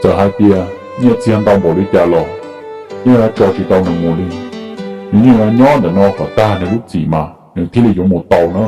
Txawm hais tias nyiaj txiag ntau npaum li cas los yeej yuav tso tsis tau nws mus li. Nws yeej yuav nyob ntawm no kom tag nws lub txim mas nws thiaj li yuav mus tau na.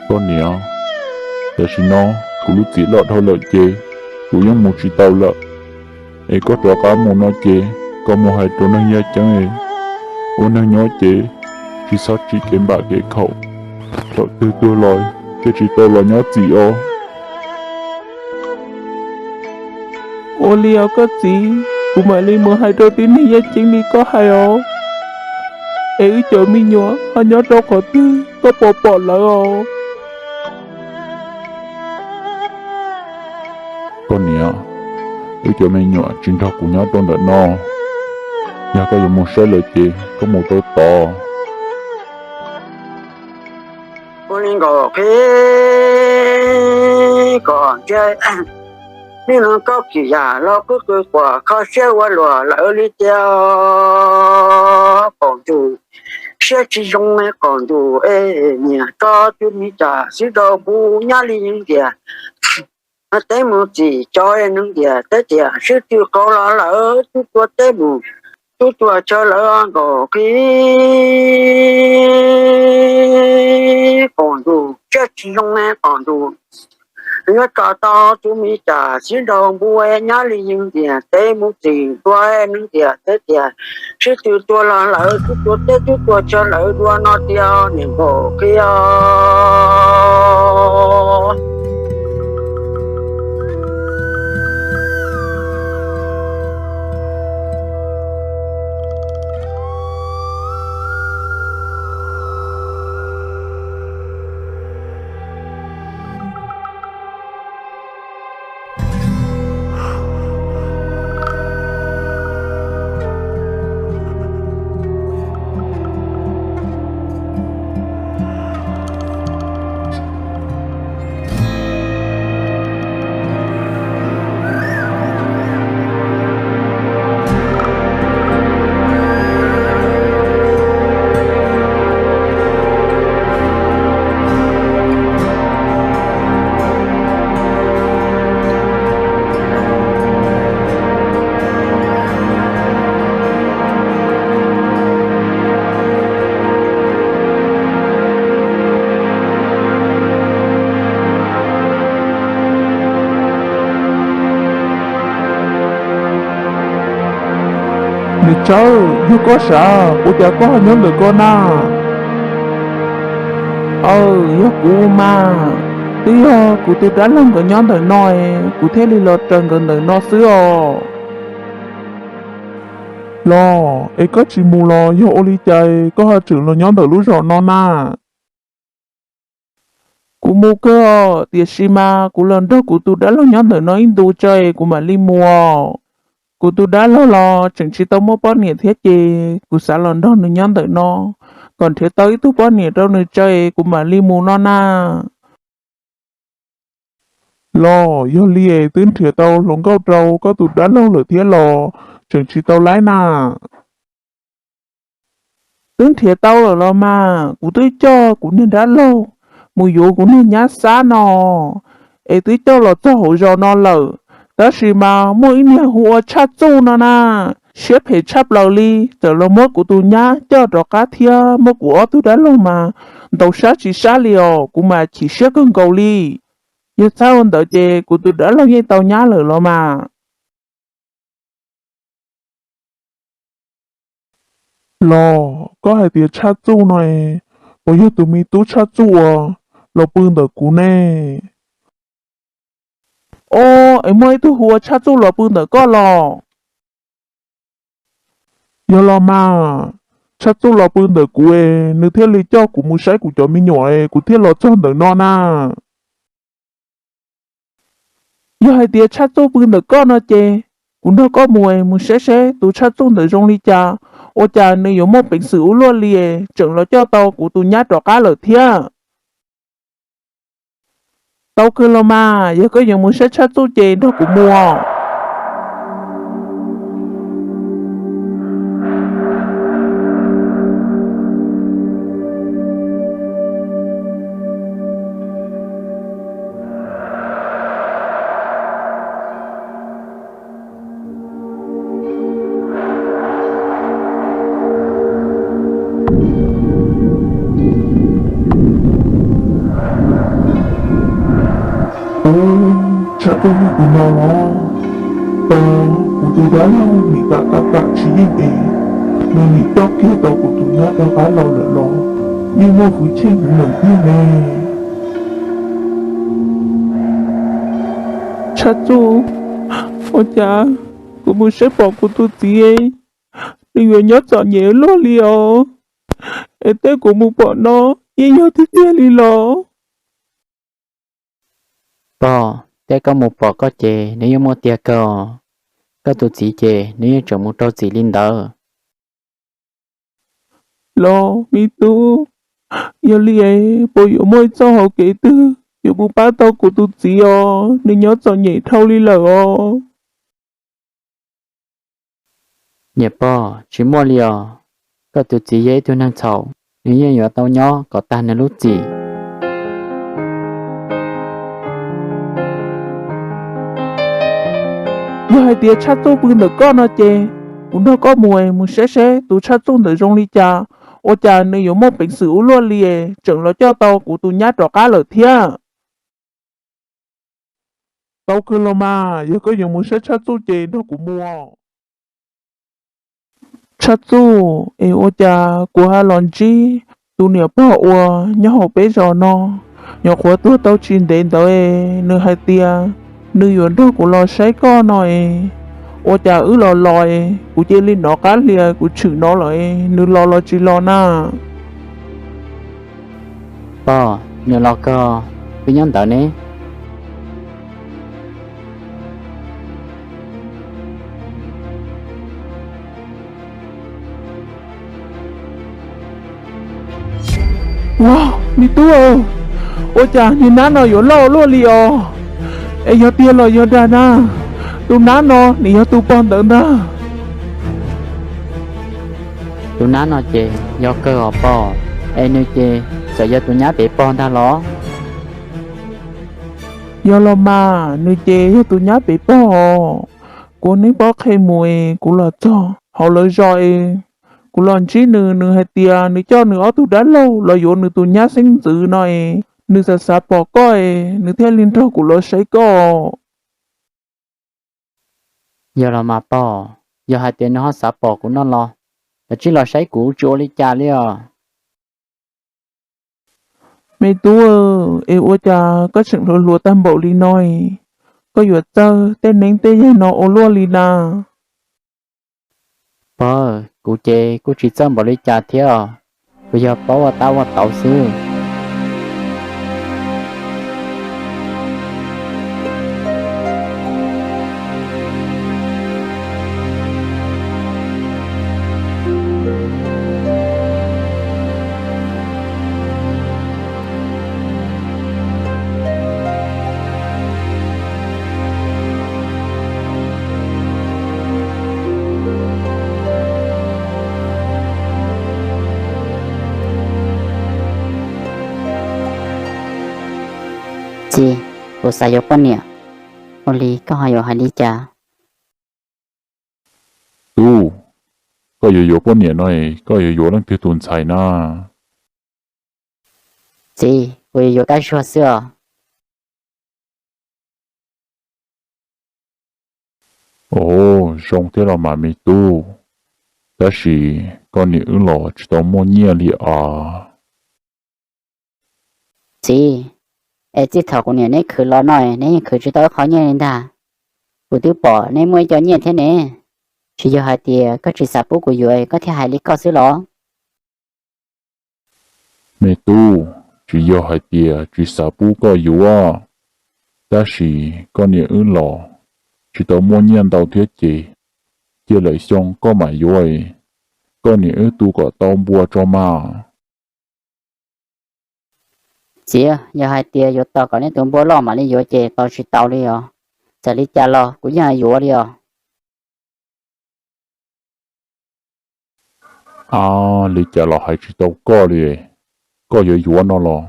Koj niam, tam sim no kuv lub txim loj dhau lawm ces kuv yeej mus tsis tau lawm. Es koj rov qab mus no ces koj mus hais rau neeg yaj ceeb es ua neeg nyob ces tsis txhob tsiv kev npam kev khaum, thaum twg tuag los thiaj tsis tau los nyob txim os. Ua li os koj txiv, kuv mam li mus hais rau tib neeg yaj ceeb li koj hais os. Es wb cov me nyuam ho nyob rau qhov twg koj puas pom lawv os? Koj niam, wb cov me nyuam tsis nrog kuv nyob rau ntawm no. Yog koj yuav mus saib lawv ces koj mus tau tod. Ua li nkaus qhib kom ntsia, niaj hnub koj tsis yam los kuj qw quas kho siab ua luam lawm li tiag. Qaum ntuj siab tsis zoo qaum ntuj es niam tso tus me cas xwb rau npua nyab li yeej tias teb mus txim cov neeg tias teb tias sib tw qau los lawm tub tua teb mus tub tua chaw lawm nkaus qhib qaum ntuj siab tsis zoo qaum ntuj. Yuav tso tau tus me cas xwb rau npua nyab li yeej tias teb mus txim tua neeg tias teb tias sib tw tua los lawm tub tua teb tub tua chaw lawm dua no tiag niam nkaus qhib os. Niam Tsawb, yog koj sav, ua cas koj ho nyob ntawm ko na? Aw, yog kuv mas, twb yog kuv tus dab laug nkawd nyob ntawm no es kuv thiaj li los raws nkawd ntawm no xwb os. Los, es koj tsis mus los yog ua li cas koj ho tseem los nyob ntawm lub zos no na? Kuv mus kawg os, tiam sis mas kuv los nrog kuv tus dab laug nyob ntawm no ib ntus tso es kuv mam li mus os. Kuv tus dab laug los tseem tsis tau muaj poj niam thiab ces kuv xav los nrog nws nyob ntawm no, kom nrhiav tau ib tug poj niam rau nws tso es kuv mam li mus no na. Los, yog li es twb nrhiav tau hluas nkauj rau koj tus dab laug lawm thiab los tseem tsis tau laib na? Twb nrhiav tau lawm los mas, kuv twb coj kuv niag dab laug mus yuav kuv niag nyab Xab no, es twb coj los txog hauv zos no lawm. Tab sis mas muaj ib niag hu ua Tshaj Txuj no na, siab phem tshaj plaws li, txawm los muab kuv tus nyab coj rov qab thiab muab kuv ob tug dab laug mas ntaus sab tsis sab li os, kuv mas chim siab kawg nkaus li. Yog txhob ua ntawd ces kuv tus dab laug yeej tau nyab lawm los mas. Los, koj hais tias Tshaj Txuj no es, puas yog tus me tub Tshaj Txuj uas los pw ntawm kuv ne? Ob, es muaj ib tug hu ua Tshaj Txuj los pw ntawm koj los? Yog los mas, Tshaj Txuj los pw ntawm kuv es nws thiaj li coj kuv mus saib kuv cov me nyuam es kuv thiaj los txog ntawm no na. Yog hais tias Tshaj Txuj pw ntawm koj no ces kuv nrog koj mus es mus saib seb tus Tshaj Txuj ntawd zoo li cas, ua cas nws yuav muaj peev xwm ua luaj li es tseem los coj tau kuv tus nyab rov qab lawm thiab. Tau kawg los mas, yog koj yuav mus saib Tshaj Txuj ces nrog kuv mus. Tshaj Txuj yog tus no los? Tau, kuv tus dab laug nim kam kam kam tsis yeej es, nws nim coj kiag tau kuv tus nyab rov qab los lawm los yeej muaj hwv chim kuv lawm tiag ne. Tshaj Txuj, ua cas kuv mus saib pom kuv tus txiv, nws yuav nyob txom nyem luaj li os. Es tej kuv mus pom no yeej yog tiag tiag li los? Pog, tej koj mus pom koj ces nws yeej muaj tiag kawg os. Koj tus txiv ces nws yeej tseem mus raug txim li ntawd. Los me tub, yog li es puas yuav muaj ib txoj hauv kev twg yuav mus pab tau kuv tus txiv os, nws nyob txom nyem dhau li lawm os? Niam pog, tsis muaj li os. Koj tus txiv yog ib tug neeg txhaum, nws yeej yuav tau nyob kom tag nws lub txim. Yog hais tias Tshaj Txuj pw ntawm koj no ces kuv nrog koj mus, mus saib saib tus Tshaj Txuj ntawd zoo li cas, ua cas nws yuav muaj peev xwm ua luaj li es tseem los coj tau kuv tus nyab rov qab lawm thiab. Tau kawg los mas, yog koj yuav mus saib Tshaj Txuj ces nrog kuv mus. Tshaj Txuj, es ua cas kuv ho los ntsib tus niam pog uas nyob hauv peb zos no, nyuam qhuav tuag tau tsis ntev ntawd es nws hais tias nws yuav nrog kuv los saib koj no es, ua cas wb los los es kuv cia li hnov qab hlias kuv tshwm hnov lawm es nws los los tsis los na. Pog, nws los kawg, peb nyob ntawd ne. Ua, me tub, ua cas niag nab no yuav loj luaj li os? Es yog tiag los yog dag na? Tus nab no nim yog tus pog ntawd ntag. Tus nab no ces yog kawg os pog, es nws ces txawm yog tus nyab pem pog ntag los? Yog los mas, nws ces yog tus nyab pem pog os. Kuv neb pob qhe mus es kuv los txog hauv lawv zos es kuv los ntsib nws, nws hais tias nws coj nws ob tug dab laug los yuav nws tus nyab xeeb ntxwv no es nws xav xav pom koj es nws thiaj li nrog kuv los saib koj. Yog los mas pog, yog hais tias nws ho xav pom kuv no los, los tsij los saib kuv tsis ua li cas li os. Me tub, es ua cas koj tseem hluas hluas tag npaum li no es koj yuav txawj tej neeb tej yaig no ua luaj li na? Pog, kuv ces kuj tsis txawj npaum li cas thiab os, kuv yog paub ua tab ua tauv xwb. Txiv, kuv xav yuav poj niam. Ua li koj ho yuav hais li cas? Tub, koj yuav yuav poj niam no, koj yuav yuav leej twg tus ntxhais na? Txiv, kuv yuav yuav Kab Zuag xwb os. Ov, zoo thiab los mas me tub, tab sis koj niam wb los tsis tau muaj nyiaj li os. Txiv, es txij thaum kuv niam neb khwv los no neb yeej khwv tsis tau ib qho nyiaj li ntag. Kuv twb pom neb muaj ib co nyiaj thiab ne. Tsis yog hais tias koj tsis xav pub kuv yuav koj thiaj hais li koj xwb los? Me tub, tsis yog hais tias tsis xav pub koj yuav, tab sis koj niam wb los tsis tau muaj nyiaj ntau thiab ces, cia lwm xyoo koj mam yuav, koj niam wb tu kom tau npua tso mas. Txiv, yog hais tias yuav tos kom neb tus npua loj mam li yuav ces tos tsis tau li os. Txawm li cas los kuv yeej yuav li os. A, li cas los hais tsis tau koj li. Koj yuav yuav no los,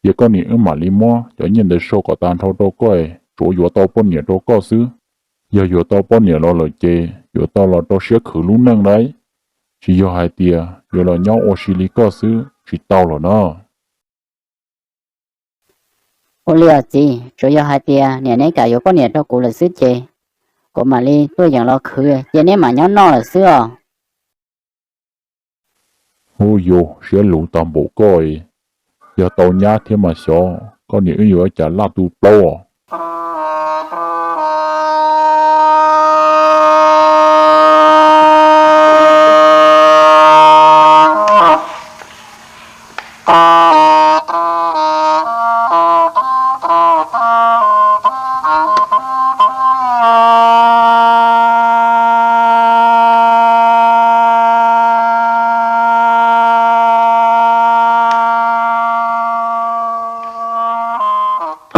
cia koj niam wb mam li muab cov nyiaj ntawd sau kom tag nrho rau koj, tsuav yuav tau poj niam rau koj xwb. Yog yuav tau poj niam los lawm ces yuav tau los rau siab khwv lub neej lauj, tsis yog hais tias yuav los nyob ua si li koj xwb tsis tau lawm na. Ua li os txiv, tsuas yog hais tias niam neb kam yuav poj niam rau kuv lawm xwb ces kuv mam li tuaj yeem los khwv ces neb mam nyob noj lawm xwb os. Ub, yus siab luv tag npaum koj, yog tau nyab thiab mas xyov koj niam wb yuav ua cas laj tu plaub os.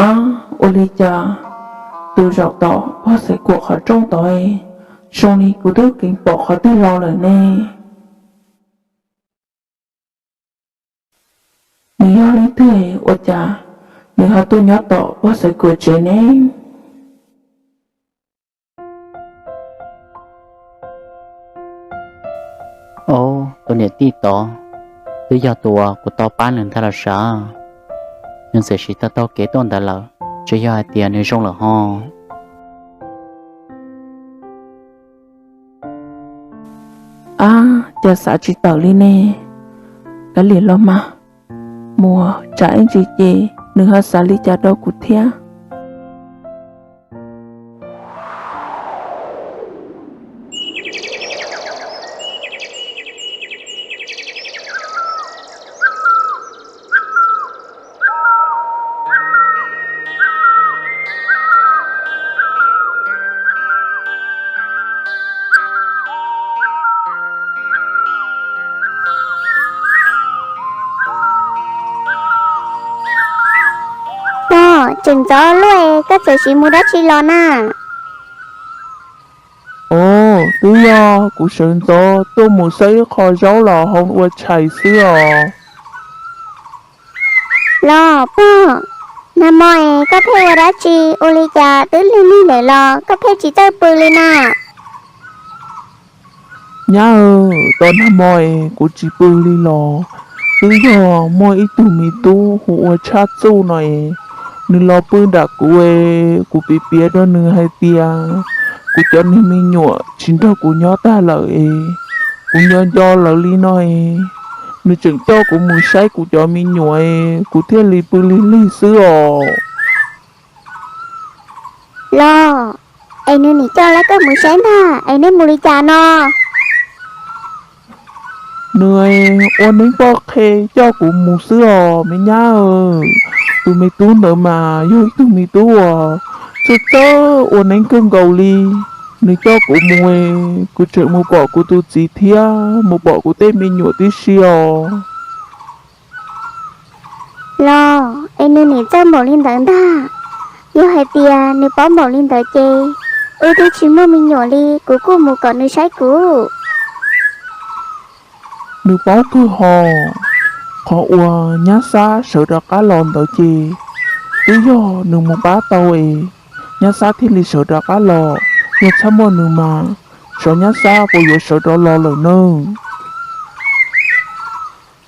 Ab, ua li cas tus zaum tom pog Xaiv Kuam qhov rooj tod zoo li kuv twb keev pom qhov twg los lawm ne? Nws yog leej twg ua cas nws ho tuaj nyob tom pog Xaiv Kuam tsev ne? Au, tus niam tij tod twb yog tus uas kuv tau pab nws ntag los sav. Nws txawm siv tau taug kev tuaj ntawd lawm, tsuas yog hais tias nws zoo lawm ho. Ab, cas xav tsis tawm li ne. Kav liam los mas, mus tsam ib ntsis ces nws ho xav li cas rau kuv thiab. Pog, tseem ntxov luaj es koj txawm sim mus dab tsi los na? Au, twb yog kuv sawv ntxov tuaj mus xawb ib qho zaub los hau ua tshais xwb os. Los pog, nag hmo es koj pheej ua dab tsi ua li cas twb lig lig lawm los koj pheej tsis txawj pw li na? Nyab, tau nag hmo es kuv tsis pw li los twb yog muaj ib tug me tub hu ua Tshaj Txuj no es nws los pw nram kuv es kuv piav piav rau nws hais tias kuv cov niag me nyuam tsis nrog kuv nyob tag lawm es kuv nco nco lawv li no es nws tseem coj kuv mus saib kuv cov me nyuam es kuv thiaj li pw lig lig xwb os. Los, es nws nim coj lawv koj mus saib ntag es neb mus li cas no? Nws ua neeb poj qhe coj kuv mus xwb os me nyab. Tus me tub ntawd mas yog ib tug me tub uas txawj txawj ua neeb kawg nkaus li. Nws coj kuv mus, kuv tseem mus pom kuv tus txiv thiab mus pom kuv tej me nyuam tib si os. Los, es nws nim txawj npaum li ntawd ntag. Yog hais tias nws paub npaum li ntawd ces wb twb tsis muaj me nyuam li, kuv kuj mus kom nws saib kuv. Nws paub kawg hos. Qhov uas nyab Xab sawv rov qab los ntawd ces twb yog nws mus pab tau es nyab Xab thiaj li sawv rov qab los. Yog txhob muaj nws mas xyov nyab Xab puas yuav sawv rov los lawm nawb.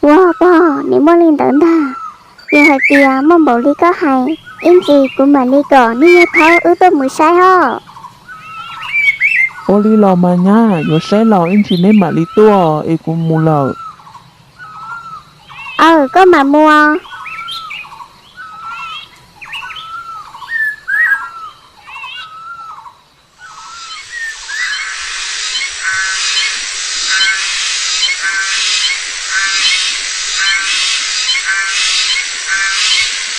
Ua pog, nim muaj li ntawd ntag. Yog hais tias muaj npaum li koj hais, ib ntsis kuv mam li kom niag yawg thaub wb tuaj mus saib os. Ua li los mas nyab, yuav saib los ib ntsis neb mam li tuaj es kuv mus lawm. Aw, koj mam mus.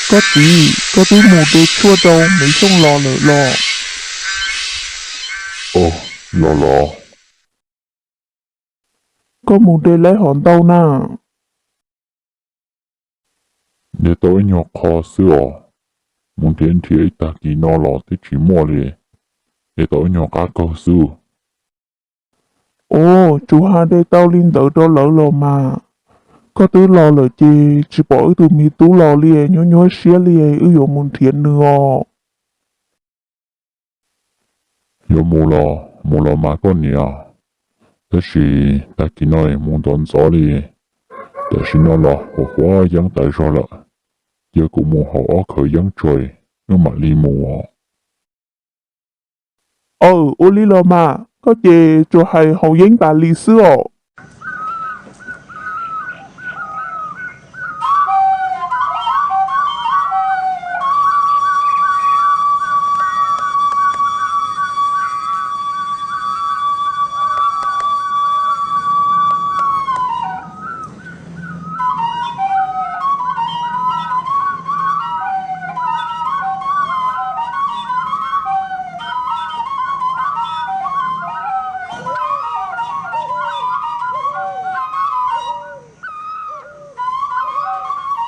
Koj txiv, koj twb mus de tshuaj rau Maiv Xyooj los lawm los? Los los. Koj mus de lawv hov ntau na? De tau ib nyuag qho xwb os. Mus nrhiav nrhiav ib tag kis no los twb tsis muaj li. De tau ib nyuag qab kawg xwb. Ua, tsuas hais de tau li ntawd rau lawv los mas. Koj twb los lawm ces tsis pom wb tus me tub los li, nyuaj nyuaj siab li, wb yuav mus nrhiav nws os. Yuav mus los mus los mas koj niam, tab sis tag kis no mus ntxov ntxov li, tam sim no los huv huav yeeb tawv zog lawm. Cia kuv mus haus ob khawv yeeb tso, wb mam li mus os. Aw, ua li los mas, koj ces tsuas hais haus yeeb tas li xwb os.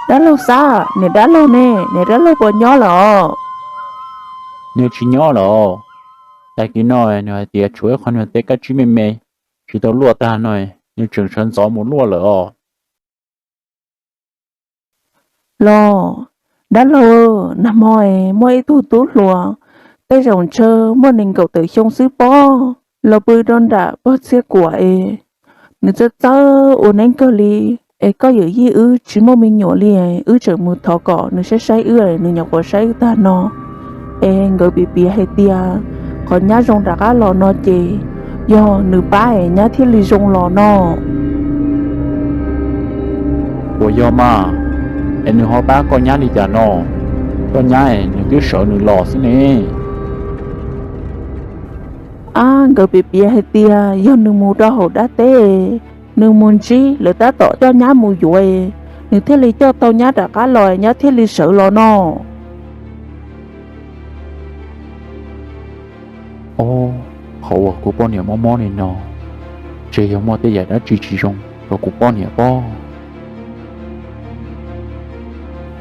Dab laug Xab, niam dab laug ne, niam dab laug puas nyob lawm os? Nws tsis nyob lawm. Tag kis no nws hais tias tshuav ib qho nws tej kab tsib me me tsis tau luaj tag no, nws tseem sawv ntxov mus luaj lawm os. Los, dab laug, nag hmo es muaj ib tug tub hluas, tej zaum ntshe muaj nees nkaum tawm xyoo xwb pob, los pw rau nram pog Txhiaj Kuam es nws txawj txawj ua neeb kawg li, es koj yawm yij wb tsis muaj me nyuam li, wb tseem mus thov kom nws saib saib wb, nws nyuam qhuav saib wb tag no. Es nkawd piav piav hais tias qhov nyab zoo rov qab los no ces yog nws pab es nyab thiaj li zoo los no. Puas yog mas? Es nws ho pab koj nyab li cas no? Koj nyab es nws twb sawv nws los xwb ne. Ab, nkawd piav piav hais tias yog nws mus rau hauv dab teb, nws mus ntsib lawv tab tom coj nyab mus yuav, nws thiaj li coj tau nyab rov qab los, nyab thiaj li sawv los no. Ob, qhov uas kuv poj niam mob mob li no, ntshe yog muaj tej yam dab tsi tsis zoo rau kuv poj niam pob.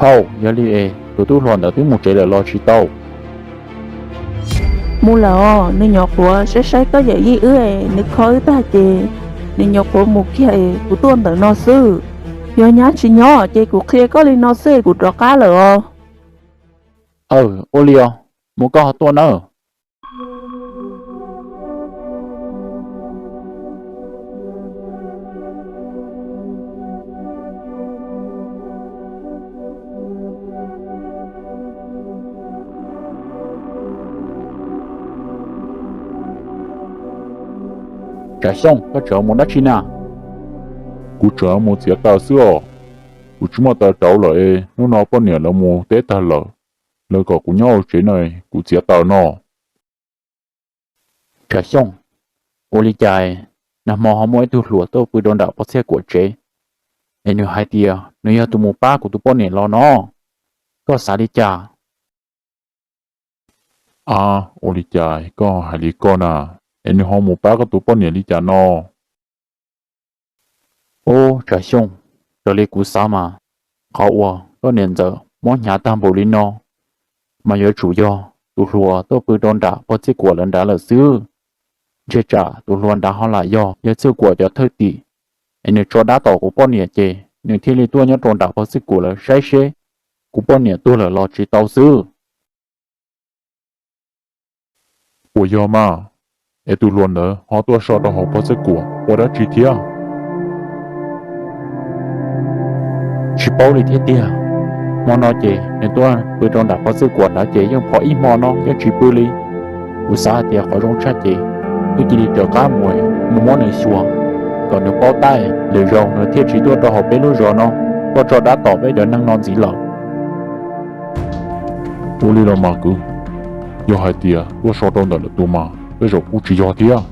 Phauj, yog li es tus tub hluas ntawd twb mus tsev lawm los tsis tau? Mus lawm os, nws nyuam qhuav saib saib koj yawm yij wb es nws kho wb tag ces nws nyuam qhuav mus kiag es kuv tuaj ntawm no xwb. Yog nyab tsis nyob ces kuv qhia koj li no xwb es kuv rov qab lawm os. Aw, ua li os, mus koj ho tuaj nawb. Tsam Xyooj, koj tseem mus dab tsi na? Kuv tseem mus txiav taws xwb os. Kuv tsis muaj taws rauv lawm es hnub no poj niam lawv mus teb tag lawm, lawv kom kuv nyob hauv tsev no, kuv txiav taws no. Tsam Xyooj, ua li cas nag hmo ho muaj ib tug hluas tuaj pw rau nram pog Txhiaj Kuam tsev, es nws hais tias nws yog tus mus pab kuv tus poj niam los no, koj xav li cas? Ab, ua li cas koj hais li koj na? Es nws ho mus pab koj tus poj niam li cas no? Ub, Tsam Xyooj, raws li kuv xav mas, qhov uas koj niam ntxawm mob hnyav tag npaum li no, mas yuav tsum yog tus hluas tuaj pw rau nram pog Txhiaj Kuam lawv nrad lawm xwb. Ntshe tsam tus hluas nrad ho lam yog yawg Txhiaj Kuam cov thwj tim, es nws tso dab tom kuv poj niam ces nws thiaj li tuaj nyob rau nram pog Txhiaj Kuam lawv saib seb kuv poj niam tuag lawm los tsis tau xwb. Puas yog mas? Es tus hluas ntawd ho tuaj so rau hauv pog Txhiaj Kuam ua dab tsi thiab? Tsis paub li thiab tiag. Hmo no ces nws tuaj pw rau nram pog Txhiaj Kuam nrad ces yeej phom ib hmo no yeej tsis pw li. Kuv xav hais tias qhov zoo tshaj ces wb cia li raws qab mus, mus muab nws xyuas kom nws paub tab, lwm zaus nws thiaj tsis tuaj rau hauv peb lub zos no, tuaj tso dab tom peb cov neeg no ntxiv lawm. Ua li los mas kwv, yog hais tias tuaj so rau ntawm lawv tus mas tej zaum kuj tsis yog thiab.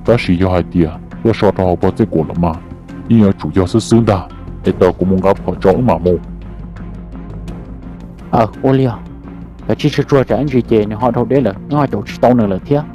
Tab sis yog hais tias tuaj so rau hauv pog Txhiaj Kuam lawm mas yeej yuav tsum yog xwb xwb ntag. Es tos kuv mus nqa phom tso wb mam mus. Aw, ua li os. Kav tsij tsuag tsuag tsam ib ntsis ces nws ho dhau deb lawm, wb ho caum tsis tau nws lawm thiab.